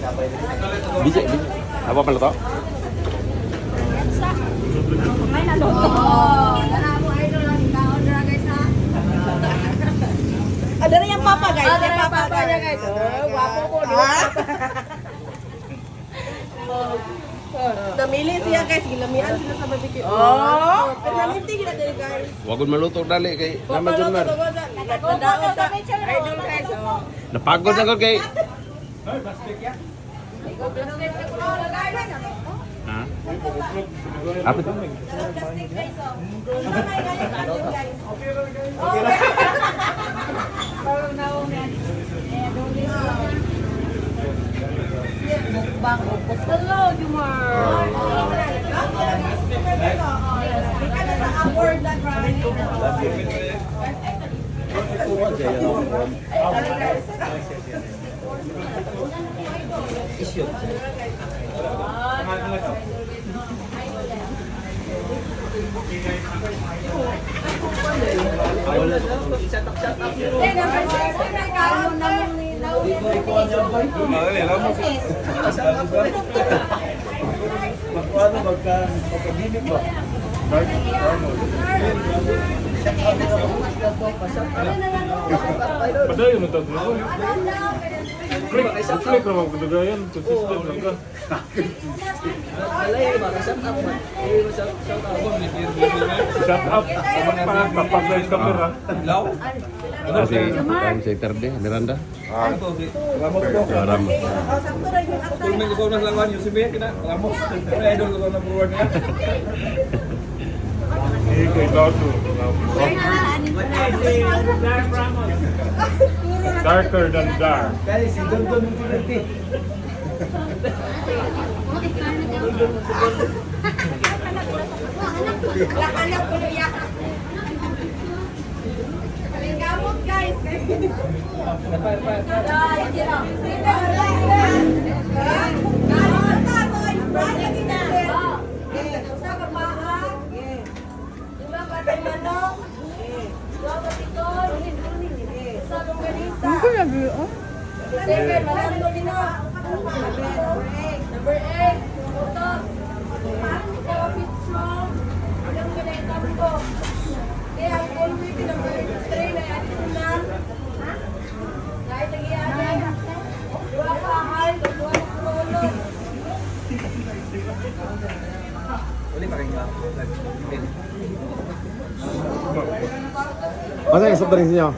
BJ, BJ. Apa pala to? May naluto. Dara mo idol ang kaon dara, guys, ha. Ah, dara yung papa, guys. Ah, dara yung papa niya, guys. Oh, gwapo ko, di ba? Namili siya, guys, gilamian sila sa barbecue. Oh! Pero naminti gila diri, guys. Wagod maluto dali kay naman Papaluto Junmar. to ko sa nagdadaot sa idol, guys. Oh. Napagod na ko kay. Ha? Apa to? Plastic, guys, oh. Sama guys, atin, guys. Mukbang upos. Hello, Jumar. Magkuano magka magkagimik ba? Padayon na tawag mo. Click, click naman ko dagayan. Consistent lang ka. Shut up. Kapag na yung camera. Ah, si si Terde, Miranda. Ramos po. Ah, Ramos. Tulming ko na lawan yung si Bea kina Ramos. Pero idol ko na forward na. Eh, kay Lado. Darker than dark. Kaya si Don Don Duterte. Lakanap ko niya. Kalingamot, guys. Number 8, utos. Ikaw, Fitzroy. Alam ko na yung ko. Kaya ang always number 3 na ato na. Kahit nagyari. Dua ka hal, dua ka ulo. Uli pa rin ba? Masa yung soft drinks niyo?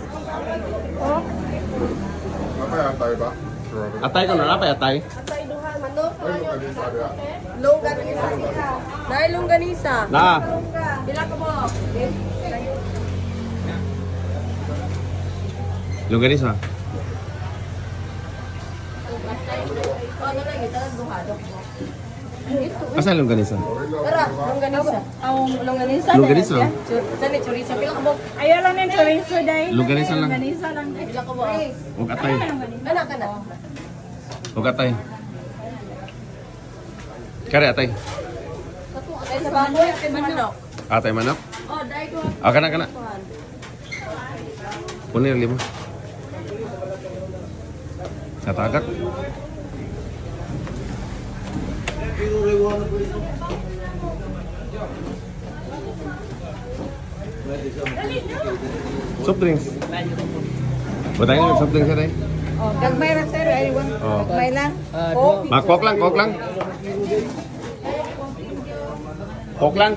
Napay atay ba? Sure. Atay ko na, napay atay. Atay duha manok. Ay, longganisa diha. Longganisa. Dahil longganisa. Na. Pila ka mo? Longganisa. Ano na kita duha dok. Asa yung longganisa? Tara, longganisa. Ang longganisa. Longganisa. Sani chorizo pila ka mo? Ayaw lang ng chorizo dahil. Longganisa lang. Longganisa lang. Pila ka mo? Huwag atay. Kana kana. Huwag atay. Kare atay. Ay sa baboy at manok. Atay manok. Oh, dai ko. Ah, kana kana. Kunin lima. Sa tagak. Soft drinks. Batay na soft drinks atay. Oh, gagmay ra sir, ay one. Oh. Gagmay lang. Ma, coke lang, coke lang. Coke lang.